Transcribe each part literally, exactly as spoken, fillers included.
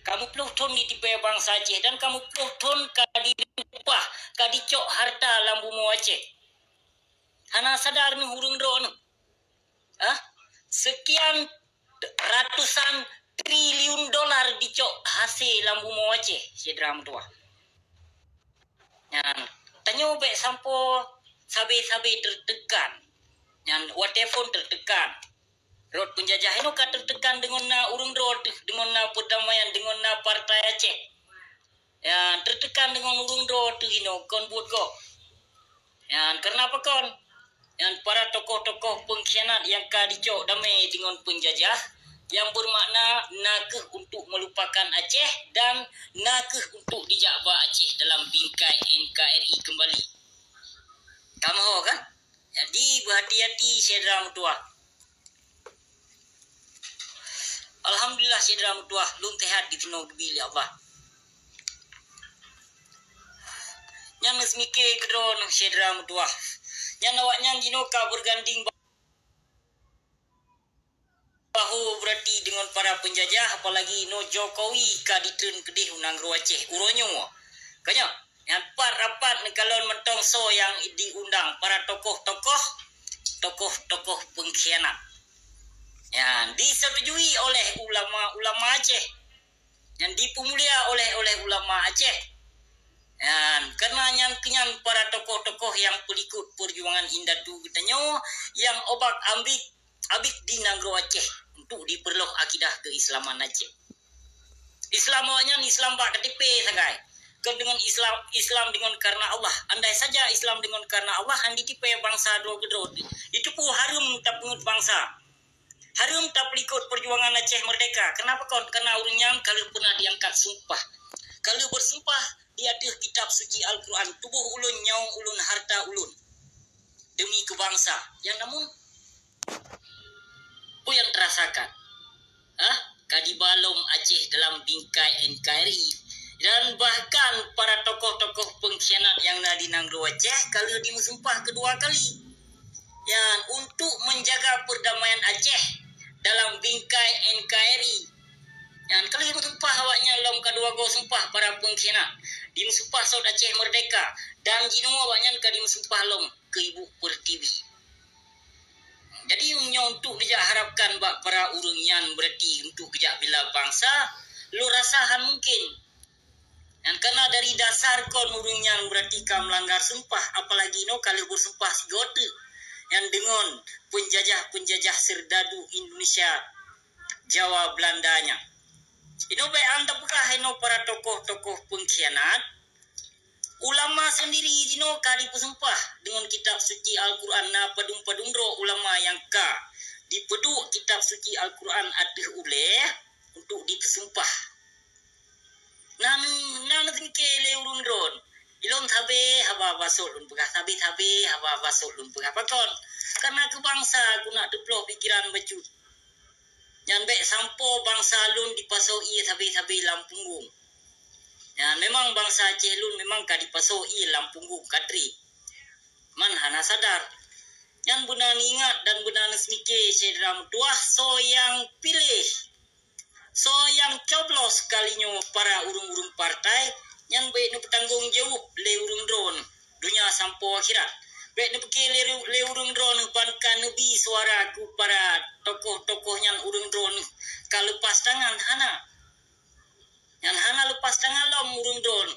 Kamoe ploh thon jitipée bansa Aceh dan kamoe ploh thon ka jileupah, ka jicok hareuta lam bumoe Aceh. Hana sadar neuh ureuëng droeneuh. Ah, sekian ratusan triliun dolar jicok hase lam bumoe Aceh, syedara meutuwah. Nyan, tanyoe bék sampoe sabe-sabe teurtekan. Nyan, watée phon teurtekan. Rot peunjajah inoe ka teurtekan deungon na ureuëng droe teuh, deungon na peudamaian, deungon na partai Aceh. Nyan, teurtekan deungon ureuëng droe teuh inoe kon buet gob. Nyan, kareuna pakon? Nyan, para tokoh-tokoh peungkhianat nyang ka jicok damé deungon peunjajah, nyang beumakna na kheueh untuk meulupakan Aceh dan na kheueh untuk jijak ba Aceh dalam bingkai N K R I keumbali. Kamoe ho kan? Jadi, beuhati-hati, syedara meutuwah. Alhamdulillah, syedara meutuwah, lôn seuhat di teunoe geubri lé Allah. Nyan neuseumiké keudroe syedara meutuwah. Nyan awaknyan jinoe ka beurganding bahu beurati deungon para peunjajah, apalagi inoe Jokowi ka jitreun keudeh u nanggroe Aceh uroe nyoe. Ka nyoe, nyan pat rapat neukalon mantong soe nyang diundang, para tokoh-tokoh, tokoh-tokoh peungkhianat. Nyan disetujui oleh ulama-ulama Aceh. Nyan dipeumulia oleh, oleh ulama Aceh. Nyan, kareuna nyan keunyan para tokoh-tokoh nyang peulikot peujuangan indatu geutanyoe nyang obak ambik abit di nanggroe Aceh untuk dipeurloh akidah keuislaman Aceh. Islam awaknyan Islam bak K T P sagai. Kon deungon Islam, Islam deungon kareuna Allah. Andai saja Islam deungon kareuna Allah, han jitipée bansa droe keudroe. Itu pun hareuem tapeungeut bansa. Hareuem tapeulikot peujuangan Aceh Merdeka. Kenapa kon? Karena ureuëng nyan ka lheueh peunah diangkat sumpah. Ka lheueh beusumpah di ateueh kitab suci Al-Quran, "Tuboh ulôn, nyawöng ulôn, harta ulôn demi keu bansa." Nyan namun, peue nyang teurasakan? Hah? Ka jiba lom Aceh dalam bingkai N K R I. Dan bahkan para tokoh-tokoh peungkhianat nyang na di nanggroe Aceh ka lheueh jimeusumpah keudua kali. Nyan untuk menjaga perdamaian Aceh dalam bingkai N K R I. Nyan ka lheueh meusumpah awaknyan lom ka dua goe sumpah para peungkhianat. Jimeusumpah sot Aceh Merdeka dan jinoe awaknyan ka jimeusumpah lom keu ibu pertiwi. Jadi, meunyoe untuk neujak harapkan bak para ureuëng nyan berarti untuk geujak bila bansa, lôn rasa han mungkin. Dan karena dari dasar kon ureuëng nyan berarti ka melanggar sumpah, apalagi inoe ka lheueh beusumpah sigoe teuk nyan deungon peunjajah-peunjajah serdadu Indonesia Jawa Belanda nyan. Inoe bék an tapeugah inoe para tokoh-tokoh peungkhianat, ulama sendiri jinoe ka dipeusumpah deungon kitab suci Al-Quran, na padum-padum droe ulama nyang ka dipeuduek kitab suci Al-Quran ateueh ulée untuk dipeusumpah. Nan, nan singke lé ureuëng droen. Ilôn sabe haba-haba sot lôn peugah, sabe-sabe haba-haba sot lôn peugah. Pakon? Karena keu bansa keuneuk teuploh pikiran bacut. Nyan bék sampoe bansa lôn dipasoe ié sabe-sabe lam punggong. Nyan memang bansa Aceh lôn memang ka dipasoe ié lam punggong katri. Man hana sadar. Nyan beuna niingat dan beuna neuseumiké syedara meutuwah soe nyang piléh. Soe nyang coblos kali nyoe para ureuëng-ureuëng partai, nyan bék neupeutanggong jaweueb lé ureuëng droen donya sampoe akhirat. Bék neupiké lé, lé ureuëng droen ban ka neubi suara keu para tokoh-tokoh nyan ureuëng droen ka leupas tangan, hana. Nyan hana leupas tangan lom ureuëng droen.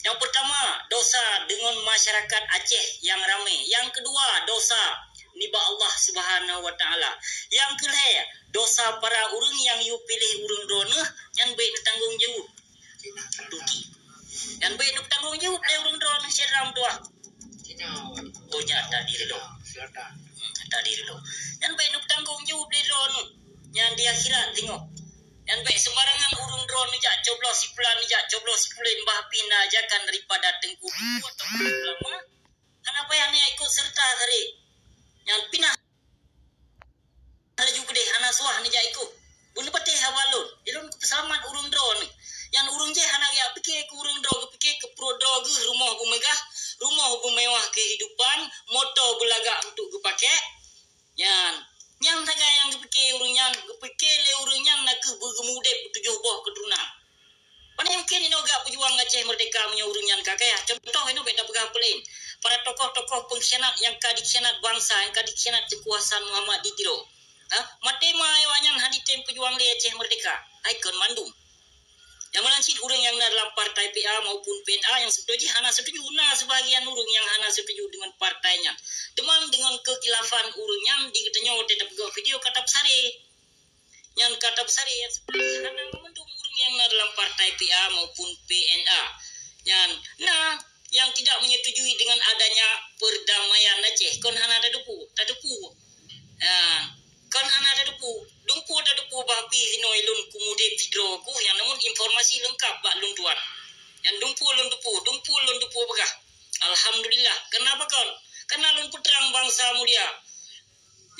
Nyang peurtama, dosa deungon masyarakat Aceh nyang ramé. Nyang keudua, dosa nibak Allah Subhanahu wa Taala. Nyang keulhée, dosa para ureuëng nyang yue piléh ureuëng droeneuh nyan bék neutanggong jaweueb. Tuki. Nyan bék neutanggong jaweueb lé ureuëng droeneuh syedara meutuwah. Oh, nyan tadi ridho. Hmm, tadi ridho. Nyan bék neutanggong jaweueb lé droeneuh. Nyan di akhirat teungoh. Nyan bék sembarangan ureuëng droen neujak coblos si pulan, neujak coblos si pulan, bah pih na ajakan daripada teungku-teungku atawa ulama. Hana payah neujak ikot serta sabe. Nyan pih na laju keudeh, hana suah neujak ikot. Beuneupatéh haba lôn. Ilôn keupeuseulamat ureuëng droen. Nyan ureuëng jéh hana geujak piké keu ureuëng droe, geupiké keu pruet droe geuh, rumoh beumeugah, rumoh beumewah keuhidupan, moto beulagak untuk geupaké. Nyan, nyang sagai nyang geupiké ureuëng nyan, geupiké lé ureuëng nyan nakeuh beugeumudeb tujoh boh keuturonan. Aceh Merdeka meunyoe ureuëng nyan ka kaya. Contoh inoe beda peugah peulén. Para tokoh-tokoh pengkhianat nyang ka dikhianat bansa, nyang ka dikhianat kekuasaan Muhammad di Tiro. Ha? Maté ma awaknyan hana tem peujuang lé Aceh Merdeka. Hai kon mandum. Nyang meunan cit ureuëng nyang na dalam partai P A maupun P N A nyang setuju jih hana setuju. Na sebahagian ureuëng nyang hana setuju dengan partai nyan. Teuma dengan kekhilafan ureuëng nyan di geutanyoe watée tapeugot video ka tapeusaréh. Nyan ka tapeusaréh nyang setuju jih hana mandum ureuëng nyang na dalam partai P A maupun P N A. Nyan na yang tidak menyetujui dengan adanya perdamaian Aceh. Kon hana tateupeue, tateupeue. Ha, kon hana tateupeue. Dumpeue tateupeue bah pih inoe lôn kumudeb sidroe ku nyang namun informasi leungkap bak lôn tuan. Nyan dumpeue lôn teupeue, dumpeue lôn teupeue peugah. Alhamdulillah. Kenapa kon? Karena lôn peutrang bansa mulia.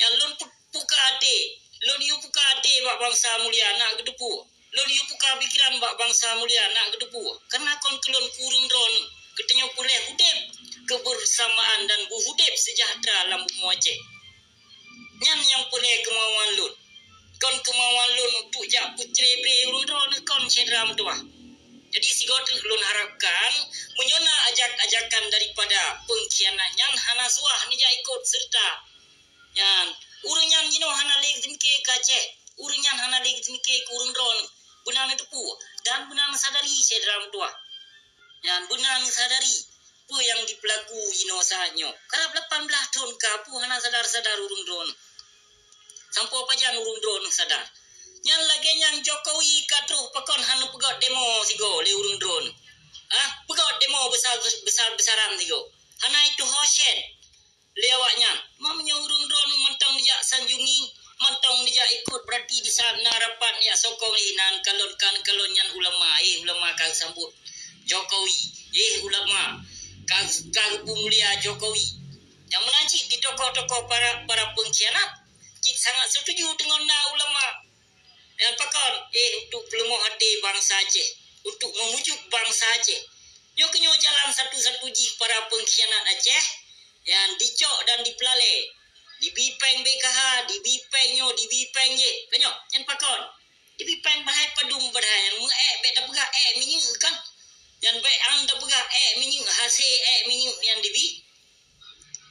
Nyan lôn pu-, puka até. Lôn yue puka até bak bansa mulia na geuteupeue. Lôn yue puka pikiran bak bansa mulia na geuteupeue. Karena kon keu lôn keu ureuëng droeneueh, geutanyoe peureulée udeb kebersamaan dan beuudeb sejahtera lam bumoe Aceh. Nyan nyang peureulée keumauan lôn. Kon keumauan lôn untuk jak peucré-bré ureuëng droeneueh kon syedara meutuwah. Jadi sigoe teuk lôn harapkan, meunyoe na ajak-ajakan daripada pengkhianat nyan hana suah neujak ikot serta. Nyan, ureuëng nyan jinoe hana lé geuteumiké keu Aceh. Ureuëng nyan hana lé geuteumiké keu ureuëng droeneueh. Beuna neuteupeue dan beuna neusadari syedara meutuwah. Nyan beuna neusadari peue nyang jipeulaku jinoe saát nyoe. Karab lapan blaih thon ka peue hana sadar-sadar ureuëng droeneueh. Sampoe pajan ureuëng droeneueh sadar? Nyan lagée nyang Jokowi ka troh pakon hana peugot demo sigoe lé ureuëng droeneueh. Ah, peugot demo besar-, besar-besaran sigoe. Hana ituho sen lé awaknyan. Ma meunyoe ureuëng droeneueh mantong neujak sanjungi, mantong neujak ikot, berarti di saát na rapat neujak sokong lé nan kalon kan kalon nyan ulama, eh, ulama ka geusambot. Jokowi, eh, ulama ka, ka geupeumulia Jokowi. Nyang meunan cit di tokoh-tokoh para, para pengkhianat, cit sangat setuju deungon na ulama. Nyang pakon, eh, untuk peuleumoh até bansa Aceh, untuk meumujuk bansa Aceh. Nyoe keunyoe jalan satu-satu jih para pengkhianat Aceh, nyang dicok dan dipeulalée. Dibi péng B K H, dibi péng nyoe, dibi péng jih. Keunyoe, nyan pakon? Dibi péng bahai padum padahai nyang meu-ék bék tapeugah ék minyeuk kan. Nyan bék an tapeugah ék minyeuk, hasé ék minyeuk nyan dibi.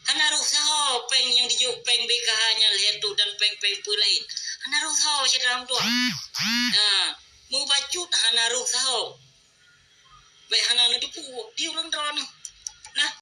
Hana roh saho péng nyang dijok péng B K H nyan lheueh tu dan péng-péng peue laén. Hana roh saho syedara meutuwah. Ha, meubacut hana roh saho. Bék hana neuteupeue di ureuëng droeneueh.